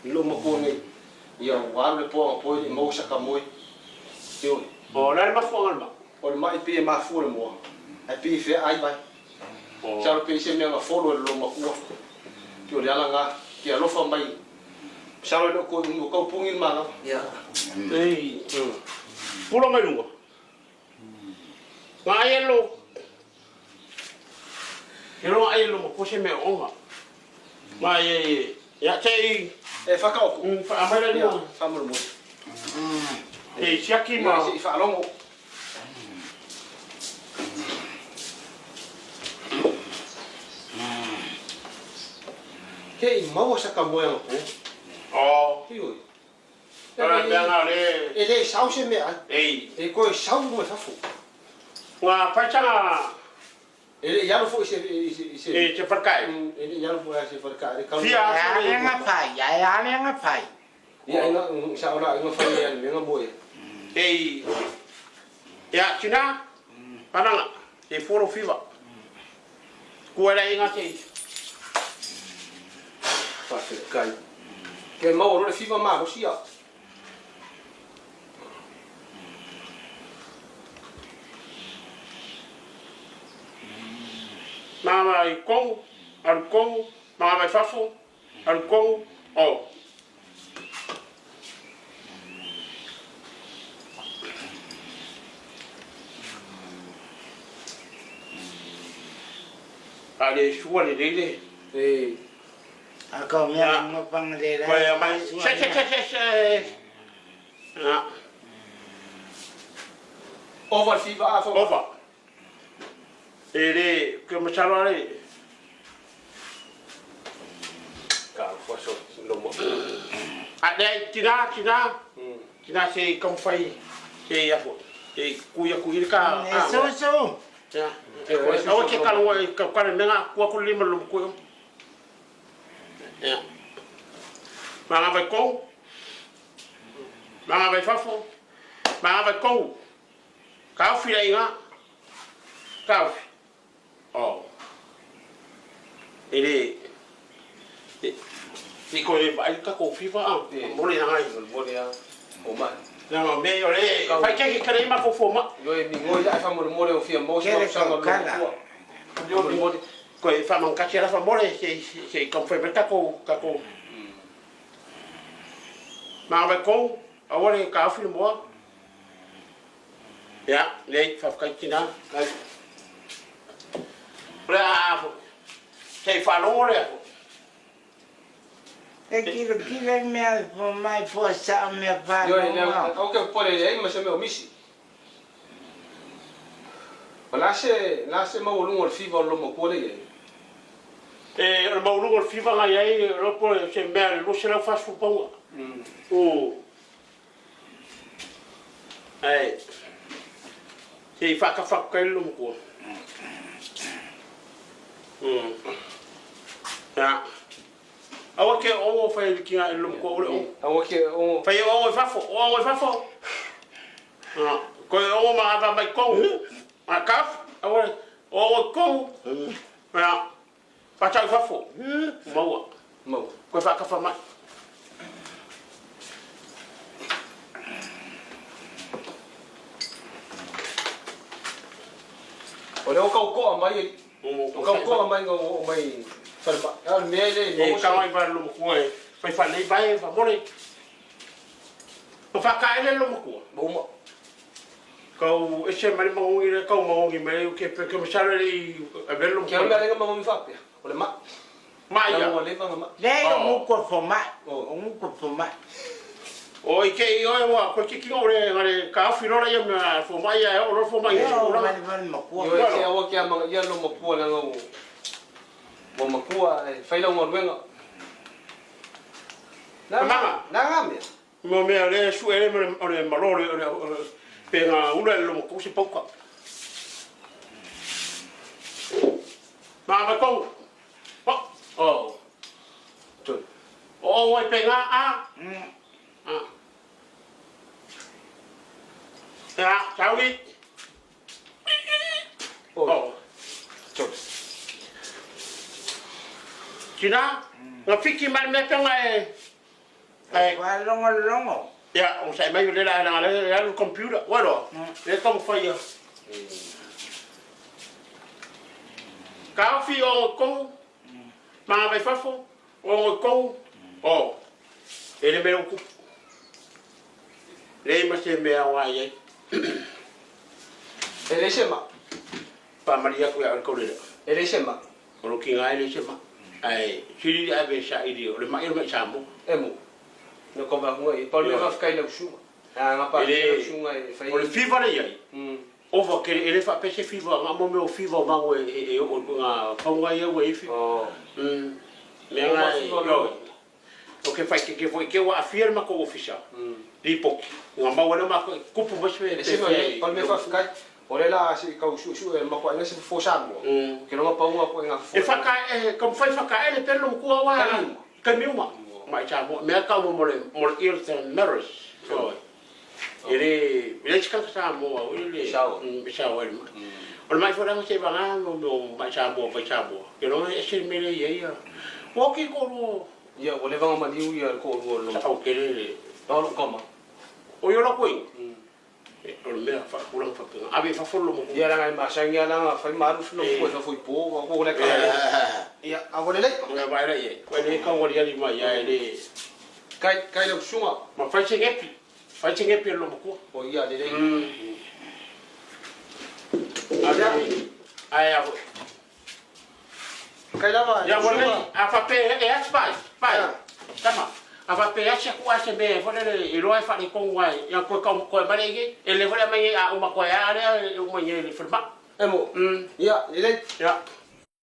Lou matua nei, ia ua alu le po anapo e le i maua saka moe. Ioe. O le a le mafuaaga o le mai? O le mai pei e mafua le moa, ae pei e feaai vai. Masalo pei se mea na folo e le loomatua. Pei o le ala na, te alofa mai. Masalo e le o toe umi o tau puni le manava. Ei, pula mai luga. Nga ai e lo. Ke lo ai e lo matua se mea o nga. Nga ai e, ia te i. E whakaoko. Whaamai la lua. Whamurumuri. Te i siaki ma. Ia, se i whaalongo. Ke i maua saka moe anapo. Oh. Ioe. Ara mea nga le. E le sau se mea ai. Ei. E koe sau mai fafo. Nga paitanga. E le i alo foi i se, i se. E te whakae. E le i alo foi i se whakae. Le kau. Fia aso le. Ia fai, ia ale fai. Ia inga sa ora inga fai ia le menga moe. Ei. Ia tina. Pananga. Te foro fiva. Kua la inga te. Whawhekai. Ke mau ro le fiva ma rosia. Manga i kongu, alu kongu, manga mai fafo, alu kongu, oh. A le sua le lele. E. A kau mea nga panga le la. Koe mai. Se se se se se. Ah. Ova le fiva a fo. Ova. E le ke masalo ale. Ka fo so lo mo. A le tina tina. Tina se kamfai se ia fo. E kuia kuia ka. E so so. Ia. Aua ke kalo ka kare menga kua ku lima lo ku. Ia. Manga vai kou. Manga vai fafo. Manga vai kou. Kaofi la inga. Kaofi. Oh. Ele i ko e vai ka ko fiva a. Mole na ngai. Mole a. O mai. Na no me o le fai ke ke kare ma ko fo ma. Yo e mi ngoi ai fa mole mole o fia mo se sa ma lo. Yo mole. Ko e fa man ka la fa mole se se ka fai ka ko ka ko. Ma vai ko awale ka afi mo. Ia, lei, faafetai tina. O le a se i faalogo lea. E kilo kilo i mea po mai po sa mea faalogo. Ioe, lea, au ke pole ai ma se mea o misi. O la se, la se maualuga o le fiva o le lomakua le i ai. E, o le maualuga o le fiva na i ai, o po se mea le 240 paua. O, Ae, se i whaakawhaku kai lo makua. Ya. Aua ke o whai ki ngā lo makua ore o. Aua ke o. Whai o i fafo, o i fafo. Koe o ma ava mai kou. Ma kaf, aua o kou. Ya. Whātau i fafo. Maua. Maua. Koe whaakawha mai. O le o kau koa mai e. O kau koa mai ngau o mai wharema. A le mea le. E kau ai whare lo makua e. Whai whanei vai e whamore. O whakaele lo makua. Mauma. Kau ese mai magongi le kau magongi mai o ke ke masala le i avelo. Ke mea lenga magongi whapea. O le ma. Ma ia. Ua leva nga ma. Le o nguko fo mai. O nguko fo mai. O i ke i oe ua koe kiki o le ngare ka awhi rora ia mea fo mai ia o ro fo mai ia. O mai mai makua. Ioe te awa ke amanga ia lo makua langa o o makua e whai lau ngaluenga. Na manga. Na nga mea. Mo mea le su ele mo o le malo le o pe nga ula le mo kusi pauka. Ma ma kong. Oh. Oh. Tu. O oi pe nga a. A. Ya, tauri. Oh. Tu. Tina, nga fiki mai me penga e. Ae. Faalogologo. Ia, onosai mai o lea o le a leaga o lea e alu i le computer. Ua iloa? Lea e taumafai ia. Taofi 63, maga mai fafo, 63, o, e le mea ua tupu. Leai ma se mea aoga i ai. E leai se maa. Faamalie atu ia oe le taulelea. E leai se maa. O lou tiga e leai se maa. Ae sili le ave e saili o le mai o le mai Samoa. E mo. No ka vakunga i. Pau le mea faafetai i lau susuga. A nga pa lau susuga e fai. O le fever lea i ai. Ova tele e le faapea se fever nga mo mea o fever o mago e oo i nga fauna ia ua i ai fever. Mea nga e ioe. Ok faitete foi ke ua aafia le matou ofisa lipoti nga maua lea matou tupu mai se E se mea pau le mea faafetai o lea la se i tau suesue e le matou aiga se fofo Samoa ke loga pau a koe nga fofo E whaka e taumafai whakaele pea le matua aua taimi uma mai Samoa mea tau mo le mo le ears and mirrors ioe e le e leai se tagata Samoa foi lele e sao ai le mai o le mai foi leaga seivaga mo mea o mai Samoa mai Samoa ke loga e ese le mea lea e i ai ua oti le toalua Ia ua leva ona maliu ia le toalua o Sao tele le o lou tama o ia la koe O le mea faatulaga faapena, ave i fafo le lomatua. Ia leaga e masani lava leaga fai ma alu se lomatua i fafo i po, o lea kala ia a ua lelei. Ia vaai la i ai, ua le tau aliali mai ae le. Kai kai lau susuga. Ma fai se nepi, fai se nepi a le lomatua. O ia lelei. Ae a foi. Kai lava Ia ua lelei, a faapea e asi vai, vai, tama, a faapea e asi atu lava se mea foi lele e iloa e faaletonu lava, ia toe tau toe aumai lea i inei. E lelei foi le aumai i inei, a uma toe lava lea e uma i inei i le falemai. E mo. Ia, lelei. Ia.